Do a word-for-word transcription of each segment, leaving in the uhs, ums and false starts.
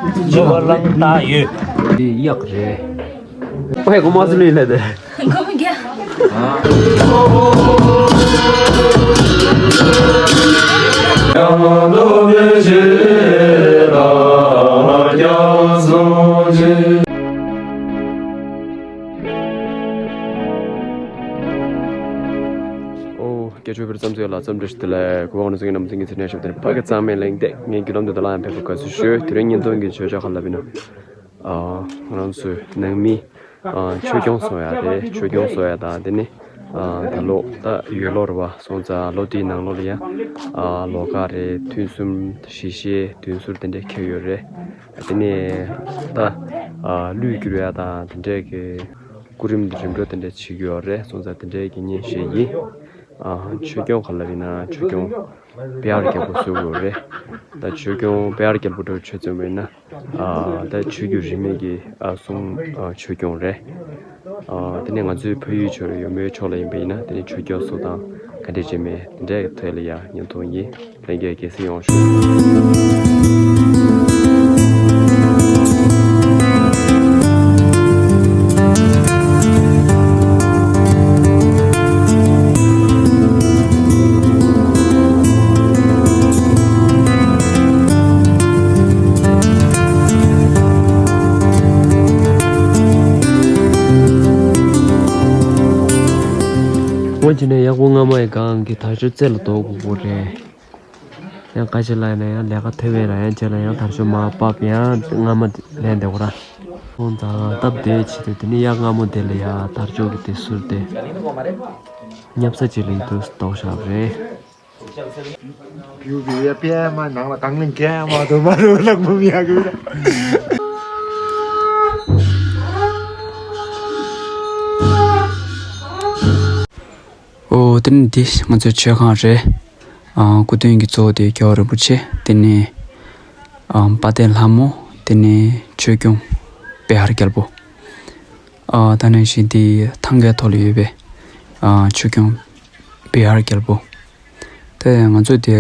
ལྕི་བ་རླངས་རྟ་ཡོད། འདི་གཡག་རེད། ཨོ་ཧེ་གོ་མ་སུ་ལུས་ལས་དེ། གོ་མ་རྒྱ། ཨོ། སྐད་ཅོར་བེར་ཙམ་ཚོད་ལ་ཙམ་འདྲི་ཞིག་དེ་ལས་གོ་བ་ནས་ཚིག་ངན་ནམ་ཚིག་ངན་ཚིག་ནས་ཞབས་དེར་ཕ་གི་གཙང་མའི་གླེང་སྟེགས། ངའི་རྒྱུ་ལམ་དུ་དུ་ལ་ཡང་ཕེབས་པ་དགའ་བསུ་ཞུ། དེ་རིང་བརྙན་ཐུང་གི་ཆོས་ཕྱོགས་ཁ་ལ་བིན་ན། ང་རང་ཚོའི་ནང་མི་ཆོས་སྐྱོང་སོང་ཡ་རེད། ཆོས་སྐྱོང་སོང་ཡ་དང་དེ་ནི་ད་ལོ་ད་ཡོས་ལོ་རེད་བ། སོང་ཙང་ལོ་དེའི་ནང་ལོགས་ལ་ཡ་ལོ་ཁ་རེད། ཐུན་གསུམ་ཞི་བྱེད་བདུན་ཟུར་དེ་འདྲས་འཁེལ་ཡོད་རེད། དེ་ནས་ད་གླུད་བསྒྱུར་ཡ་དང་དེ་འདྲས་ཀྱི་སྐུ་རིམ་རིམ་གྲོ་དེ་འདྲས་བྱེད་ཀྱི་ཡོད་རེད། སོང་ཙང་དེ་འདྲས་ཀྱི་བརྙན་ཤེས་ཡིན། ཆོས་སྐྱོང་ག་ལ་ཡིན་ན་ཆོས་སྐྱོང་དཔེ་ཧར་རྒྱལ་པོ་བཟོ་དགོས་རེད། ད་ཆོས་སྐྱོང་དཔེ་ཧར་རྒྱལ་པོ་འདྲ་བོ་ཆོས་རྩོམ་ཡིན་ན་ད་ཆོས་བརྒྱུད་རིས་མེད་ཀྱི་གསུང་ཆོས་སྐྱོང་རེད། དེ་ནས་ང་ཚོའི་ཕ་ཡུལ་ཕྱོགས་ཡོད་མོའི་ཕྱོགས་ལ་ཡིན་པ་ཡིན་ན་དེ་ནས་ཆོས་སྐྱོང་སོགས་དང་ག་འདྲས་བྱེད་མེད་དེ་འདྲའི་ཐད་ལ་ཡང་བརྙན་ཐུང་ཡིན། ལྷན་རྒྱས་དགེ་བསུ་ཡོང་ཞུ། འོ་བྱས་ནས་གཡག་པོ་སྔ་མ་ཡི་སྒང་གི་དར་ལྕོག་རྩེ་ལ་འདོགས་དགོས་པོ་རེད། ཡང་ཁ་ཤས་ལ་ཡིན་ན་ཡང་ལས་ཀ་ཐེབས་པས་ར་ཡང་བྱས་ལ་ཡང་དར་ལྕོག་མར་ཕབ་ཡང་སྔ་མ་ལེན་བསྡད་དགོས་ར། ཁོང་དང་སྟབས་བདེ་ཆེད་དུ་དེ་ནི་གཡག་སྔ་མོ་དེ་ལ་ཡང་དར་ལྕོག་གི་དེ་ཟུར་དེ་ཉབ་ས་ཅིག་ལ་ཡིན་དུས་འདོགས་བཞག་པ་རེད། བིའུ་བིའུ་ཡ་པེ་མ་ནང་ལ་དང་ལེན་གས་མ་དོ་མ་རུ་ལག་མུ་མི་ཡ་གི་ར། ཨོ་དེ་ནི་འདི་ང་ཚོའི་མཆོད་ཁང་རེད། ཨ་སྐུ་མདུན་གྱི་གཙོ་བོ་དེ་རྒྱལ་བ་རིན་པོ་ཆེ། དེ་ནི་ཨ་དཔལ་ལྡན་ལྷ་མོ། དེ་ནི་ཆོས་སྐྱོང་དཔལ་ཧར་རྒྱལ་པོ། ཨ་ད་ནང་བཞིན་དེ་ཐང་གའི་ཐོག་ལ་ཡོད་པའི་ཨ་ཆོས་སྐྱོང་བི་ཧར་རྒྱལ་པོ། དེ་ང་ཚོ་དེ་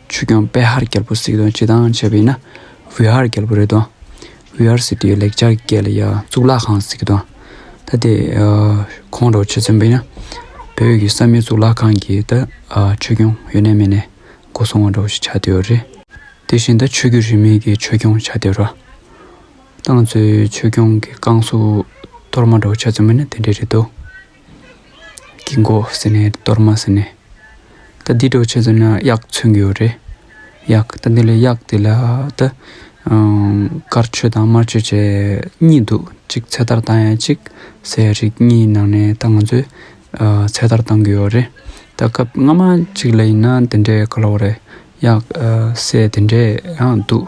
ཆོས་སྐྱོང་པེ་ཧར་རྒྱལ་པོ་ཟེར་གྱི་འདུག་སྤྱིར་བཏང་བྱས་པ་ཡིན་ན་བི་ཧར་རྒྱལ་པོ་རེད་དོ། བི་ཧར་ཟེར་དུས་ལེགས་སྦྱར་སྐད་ལ་ཡ་གཙུག་ལག་ཁང་ཟེར་གྱི་འདུག་ད་དེ་ཁོང་འདྲ་བོ་བྱས་ཙམ་པ་ཡིན་ན་བོད་ཀྱི་བསམ་ཡས་གཙུག་ལག་ཁང་གི་ད་ཆོས་སྐྱོང་ཡོད་ནའི་མེད་ནའི་སྒོ་སྲུང་བ་འདྲ་བོ་ཞིག་ཆགས་བསྡད་ཡོད་རེད། དེ་བཞིན་ད་ཆོས་བརྒྱུད་རིས་མེད་ཀྱི་ཆོས་སྐྱོང་ཆགས་བསྡད་ཡོད་རེད། ད་ང་ཚོའི་ཆོས་སྐྱོང་གི་བསྐང་གསོ་གཏོར་མ་འདྲ་བོ་ཆ་ཚང་མིན་ན་དེ་འདྲས་རེད་དོ། དཀྱིལ་འཁོར་ཟེར་ནས་གཏོར་མ་ཟེར་ནས། ད་འདི་འདྲ་བོ་ཆ་ཚང་ན་གཡག་མཚོན་གྱི་ཡོད་རེད། གཡག་ད་འདི་ལ་གཡག་དེ་ལ་ད་དཀར་མཆོད་དང་དམར་མཆོད་བྱས་གཉིས་འདུག་གཅིག་ཚེ་ཐར་བཏང་ཡ་གཅིག་ཟས་རིགས་གཉིས་ནང་ནས་ད་ང་ཚོས་ཚེ་ཐར་བཏང་གི་ཡོད་རེད། ད་སྐབས་སྔ་མ་གཅིག་ལ་ཡིན་ན་དེ་འདྲའི་ག་ལ་བ་རེད། གཡག་ཟས་དེ་འདྲས་ཡང་འདུག་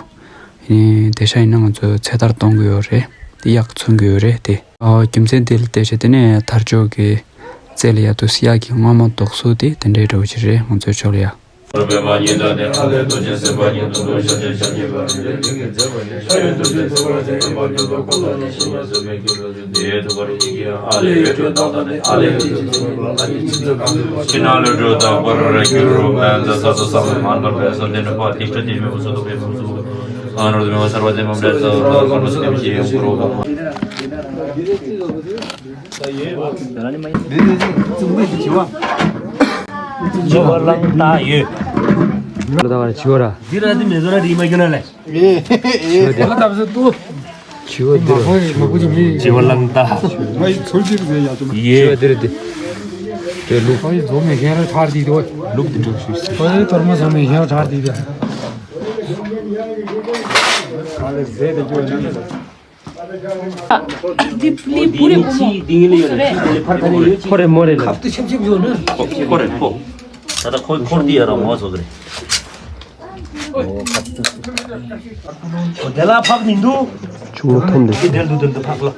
ཡིན་དེ་ཤ་ཡིན་ན་ང་ཚོ་ཚེ་ཐར་གཏོང་གི་ཡོད་རེད། དེ་གཡག་མཚོན་གི་ཡོད་རེད་དེ། ཨོ་རྒྱུ་མཚན་དེ་ལ་བལྟས་བྱས་དེ་ནས་དར་ལྕོག་གི་རྩེ་ལ་ཡ་དུས་གཡག་གི་སྔོན་མ་དོགས་སུ་དེ་དེ་འདྲའི་འདྲ་བོ་ཞིག་རེད་ང་ཚོའི་ཕྱོགས་ལ་ཡ། འདི་ལ་ད་བར་བྱིའུ་ར། འདི་ར་འདི་མེ་ཟོ་ར་རི་མ་གྱོན་ན་ལེ། བྱིའུ་འདི་ར། བྱིའུ་འདི་ར། བྱིའུ་གླང་རྟ། ཡེ། བྱིའུ་འདི་ར་འདི། དེ་ལུག་ཁོ་ཡི་ཛོ་མེ་ཁེན་ར་ཁར་དི་དོ། ལུག་འདི་འགྲོ་ཤུལ། ཁོ་ཡི་ཐོར་མ་ཛོ་མེ་ཁེན་ར་ཁར་དི་དོ། འདི་ཕུ་ལི་བུ་རེ་བུ་མོ། ཁོ་རེ་མོ་རེ་ལ། ཁོ་རེ་ཁོ། ད་ལྟ་ཁོ་ཁོར་དི་ཡ་ར་མོ་ཚོ་རེ། དེ་ལ་ཕབ་མི་འདུག་ཆུང་མ་ཐོན་འདུག་དེ་དེར་འདུག་དེར་འདུག་ཕབ་ལ།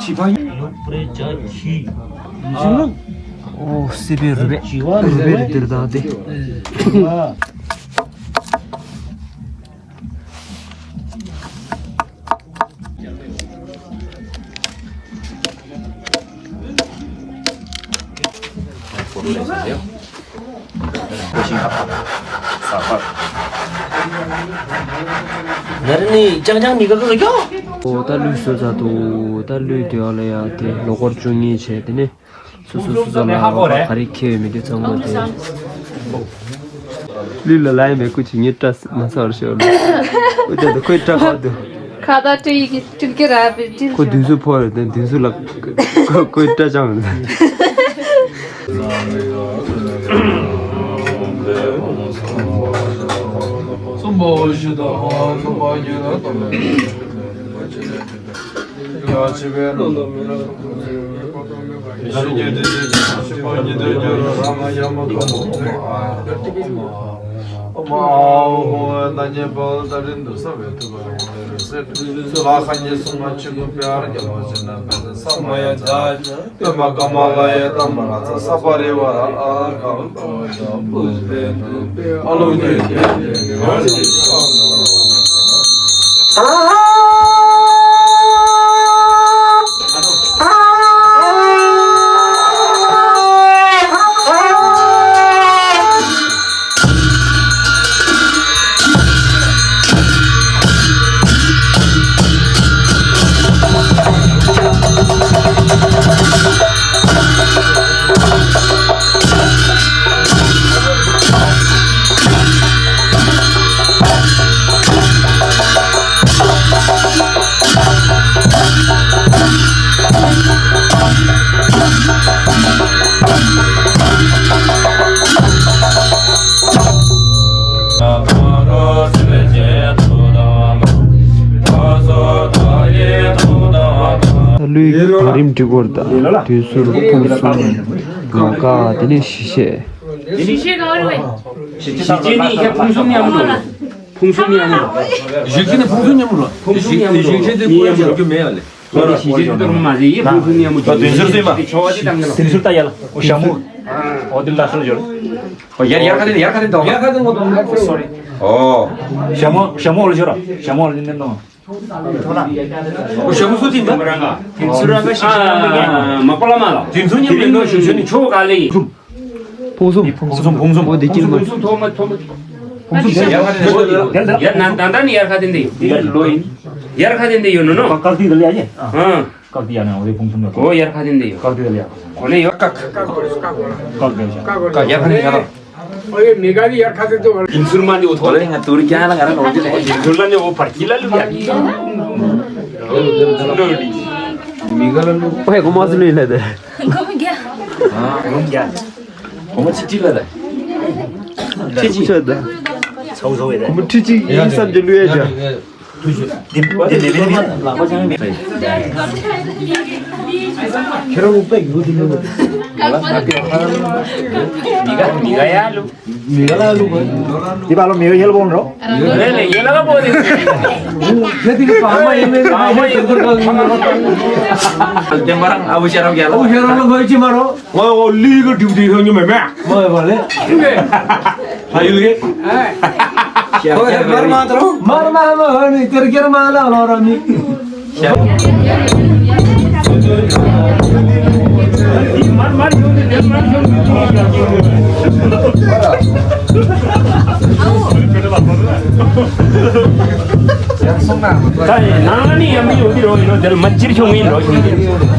ཕྱི་ཕ་ཡུལ་པྲེ་ཇ་ཁྱི། ཨོ་སི་པེ་རུ་བེ་རུ་བེ་རུ་དེར་དང་དེ། ན་རེ་ནི་ཅང་ཅང་མི་དགའ་གི་ཡོ། ཨོ་ད་ལུས་བཟོས་ཚར་འདུག་ད་ལུས་དེ་ཡག་ལ་ཡག་དེ་ལོ་འཁོར་བཅུ་གཉིས་བྱས་དེ་ནི། སོ་སོ་སོ་སོ་ལ་ག་རེ་ཁེལ་ཡོད་མེད་དེ་ཚང་མ་དེ། ལུས་ལ་ལ་ཡི་མེད་སྐུ་ཅིག་ངས་སྐྲ་མ་ཚ་བར་ཤོར་ལ། འུ་ཅག་ཏུ་ཁོས་སྐྲ་ཁ་འདུག་ཁ་བརྡ་སྤྲད་ཡི་གི་སྤྲུལ་སྐད་ར་བི་སྤྲུལ་ཁོ་བདུན་ཟུར་ཕོ་རེད་དེ་བདུན་ཟུར་ལ་ཁོས་སྐྲ་བཅངས་རེད། ལུས་གོ་རིམ་སྒྲིག་སྐོར་དང་དུས་སུ་ཕུང་གསུམ་མ་ཀ་དེ་ནས་ཞི་བྱེད། ཞི་བྱེད་ནི་ཡ་ཕུང་གསུམ་མཉམ་དུ། ཕུང་གསུམ་མཉམ་དུ། ཞི་བྱེད་ནི་ཕུང་གསུམ་མཉམ་དུ། ཕུང་གསུམ་མཉམ་དུ། ཞི་བྱེད་དེ་ཀོ་ཡ་བྱེད་རྒྱུ་མེད་ཡ་ལེ། ཞི་བྱེད་དེ་ཏོར་མ་ཟེར་ཡི་ཕུང་གསུམ་མཉམ་དུ། དུས་སུ་ལྟ་ཡ་ལ་ཞྭ་མོ། ཨོ་དེ་ལ་སོ་ཞོར། ཡར་ཡར་ཁ་དེ་ཡར་ཁ་དེ་འདུག་ཡར་ཁ་དེ་འདུག་ཨོ། ཞྭ་མོ་ཞྭ་མོ་ལ་ཞོར་ཞྭ་མོ་ལ་ནི་ནོ། ཞྭ་མོ་སུ་དེ་འདུག་མ་རང་ག་དེ་ཚུ་ར་ག་ཤི་ཤི་མ་ག་མ་པ་ལ་མ་ལ། དེ་ཚུ་ཉམས་ལེན་ནོ་ཞུ་ཞུ་ནི་ཆོ་ག་ལེ་ཡི། ཕུང་གསུམ། ཕུང་གསུམ་ཕུང་གསུམ། ཨོ་དེ་ཀྱིལ་མ། ཕུང་གསུམ་ཐོག་མ་ཐོག་མ། ཕུང་གསུམ་ཡར་ཁ་དེ་འདུག་ཡར་ན་ད་ད་ནི་ཡར་ཁ་དེ་འདུག་ཡར་ལོ་ཡིན། ཡར་ཁ་དེ་འདུག་ཡོད་ནོ་ནོ། ཀག་ཏི་དེ་ལ་ཡ་ཡེ། ཨང་། ཀག་ཏི་ཡ་ན་འོ་དེ་ཕུང་གསུམ་ལ། ཨོ་ཡར་ཁ་དེ་འདུག་ཡོད། ཀག་ཏི་དེ་ལ་ཡ། གོ་ནས་ཡོད། ཀག་ཀག་ཀག་ཀག་ཡར་ཁ་དེ་ཡར་ཁ། ཨོ་ཡེ་མི་ག་ལི་ཡར་ཁ་དེ་འདུག་ཡིན་ཚུལ་མ་ནི་འོ་ཐོ་ལེ་ང་ཏུ་རི་ཀྱང་ལ་ང་རང་ལོ་ཅི་ལེ། ཡིན་ཚུལ་ལ་ནི་འོ་བར་གྱི་ལ་ལུ་ཡ་གི། མི་ག་ལ་ལུ། ཨོ་ཧེ་གོ་མ་སི་ལུ་ཡིན་ལེ་དེ། གོ་མ་རྒྱ། ཨ་གོ་མ་རྒྱ། གོ་མ་ཆི་ཆི་ལ་ལ། ཆི་ཆི་ཆ་ད། ཚའུ་ཚའུ་ཡེ་ད། གོ་མ་ཁྲི་ཆི་ཡིན་བསམ་གྱི་ལུ་ཡ་ཇ། དེ་དེ་ལེ་ལེ་ལེ་ལག་པ་བྱང་མེད། ཁྱེད་རང་ལུག་པ་ཡོད་དེ་ལུག་པ། མི་ག་མི་ག་ཡ་ལུག་མི་ག་ལ་ལུག་པ། དེ་བ་ལོ་མི་ག་ཡེ་ལ་པོ་འགྲོ། ལེ་ལེ་ཡེ་ལ་པོ་དེ། ཁྱེད་དེ་གི་བ་མ་ཡེ་མེད་བ་མ་ཡེ་ཟེར་གོ། དེ་མ་རང་ཨ་བུ་ཤ་རང་ག་ལ། ཨ་བུ་ཤ་རང་ལ་ཁོ་ཡེ་ཅི་མ་རོ། ང་འོ་ལི་གི་དྲིབ་དེ་ཡོང་ཉོ་མེད་མེད། མ་ཡོད་པ་ལེ། ཨ་ཡོད་ལེ། ཁོ་ཡ་མར་མ་ཏྲོ། མར་མ་མ་ཧོ་ནི་ཏེར་ཀེར་མ་ལ་ལོ་ར་མི། ད་ཡིན་ནང་ནི་ཡང་མི་ཡོད་དེ་རོ་ཡིན་ནོ་དེར་མ་ཅིར་ཆུང་ཡིན་རོ་ཆུང་ཡིན།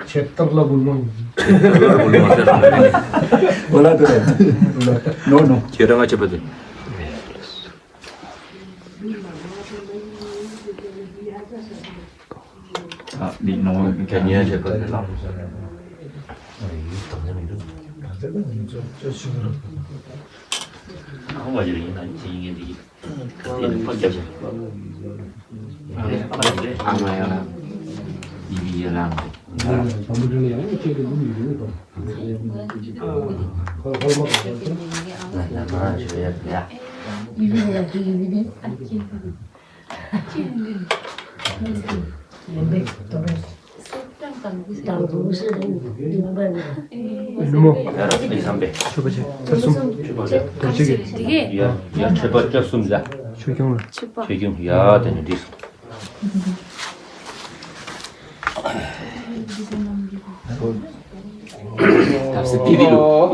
ཆེ་སྟག་ལ་བུ་མོ་ཡིན། ཁྱེད་རང་ང་ཆེ་པ་དེ། ཨ་མི་ནོ་ག་ཉེ་ཆེ་པ་དེ་ལ། ཁོང་བ་ཡིན་ན་ཅི་ཡིན་ངེས་འདི། ལུ་མོ། ཡ་ར་ཨི་སམ་པེ། ཆོས་པ་ཆེ། ཐར་སུམ། ཐར་ཆེ་གི། ཡ་ཡ་ཆོས་པ་ཆེ་གསུམ་ཟ། ཆོས་སྐྱོང་ལ། ཆོས་སྐྱོང་ཡ་དེ་ནི་འགྲིག་སོང་། ཐབས་སེ་པི་པི་ལུ།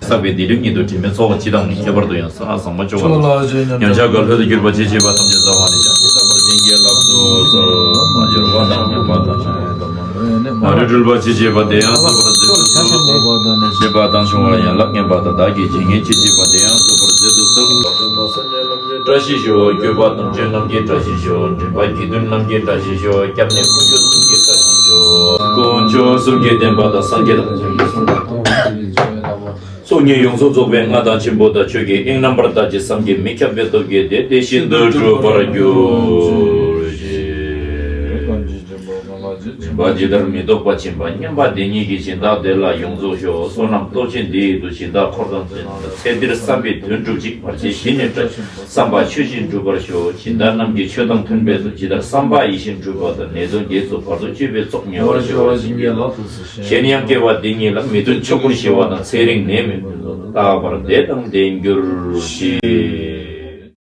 བསགས་པའི་སྡིག་སྒྲིབ་ཉིད་དུ་དྲི་མེད་ཚོགས་སྤྱི་དང་ནི། ཁྱད་པར་དུ་ཡང་ས་བཟང་པོ་སྤྱོད་པ་ལ། ཉམས་ཆག་ག་ལྷོད་དུ་གྱུར་པ་ཅི་བྱེད་པ་ཐམས་ཅད་རྩ་བ་ནས་བྱང་ཆུབ་རྟག་པར་བྱིན་གྱིས་བརླབ་ཏུ་གསོལ། མ་གྱུར་པ་དང་ཉམས་པ་དང་། མ་རིག་འཁྲུལ་པ་ཅི་བྱེད་པ་དེ་ཡང་བཟོད་པར་མཛད་དུ་གསོལ། ཤེས་པ་དང་བྱུང་བ་ཡན་ལག་ངན་པ་དང་། བདག་གིས་བྱེད་ངན་ཅི་བྱེད་པ་དེ་ཡང་བཟོད་པར་མཛད་དུ་གསོལ། བཀྲ་ཤིས་ཤོག། སྐྱོབ་པ་དམ་ཆོས་རྣམས་ཀྱི་བཀྲ་ཤིས་ཤོག། འདྲེན་པ་དགེ་འདུན་རྣམས་ཀྱི་བཀྲ་ཤིས་ཤོག། སྐྱབས་གནས་དཀོན་མཆོག་གསུམ་གྱི་བཀྲ་ཤིས་ཤོག། དཀོན་མཆོག་གསུམ་གྱི་བསྟན་པ་དང་སངས་རྒྱས་དང་། ཚོགས་གཉིས་ཡོངས་སུ་རྫོགས་པའི་མངའ་བདག་ཆེན་པོ་དང་ཆོས་ཀྱི་དབྱིངས་རྣམ་པར་དག་ཅིང་བསམ་གྱིས་མི་ཁྱབ་པའི་སྟོབས་ཀྱིས་དེ་དེ་བཞིན་དུ་འགྲུབ་པར་གྱུར་ཅིག། སྦྱིན་པ་ཇི་ལྟར་མི་ལྡོག་པ་བྱིན་པ་མཉམ་པ་དེ་ཉིད་ཀྱིས་སྦྱིན་བདག་དེ་ལ་ཡོངས་རྫོགས་ཤོག། བསོད་ནམས་སྟོབས་ཆེན་འདི་ཡིས་དུ་སྦྱིན་བདག་འཁོར་དང་བསྟུན། ཚེ་འདིར་བསམ་པའི་དོན་འགྲུབ་ཅིང་བར་ཆད་ཞི་ནས་བསམ་པ་ཆོས་བཞིན་འགྲུབ་པར་ཤོག། སྦྱིན་བདག་རྣམས་ཀྱིས་ཆོས་དང་མཐུན་པའི་དུ་ཇི་ལྟར་བསམ་པ་ཡིད་བཞིན་འགྲུབ་པ་དང་། ནད་གདོན་བགེགས་ཚོགས་བར་དུ་གཅོད་པའི་ཚོགས་ཉེ་བར་ཞི་བ་བྱིན་གྱིས་བརླབ་ཏུ་གསོལ། གཞན་ཡང་སྐྱེ་བ་འདི་ཉིད་ལ་མི་མཐུན་ཕྱོགས་ཀུན་ཞི་བ་དང་། ཚེ་རིང་ནད་མེད་ཕུན་ཚོགས་དང་། རྟག་པར་བདེ་དང་ལྡན་གྱུར་ཅིག།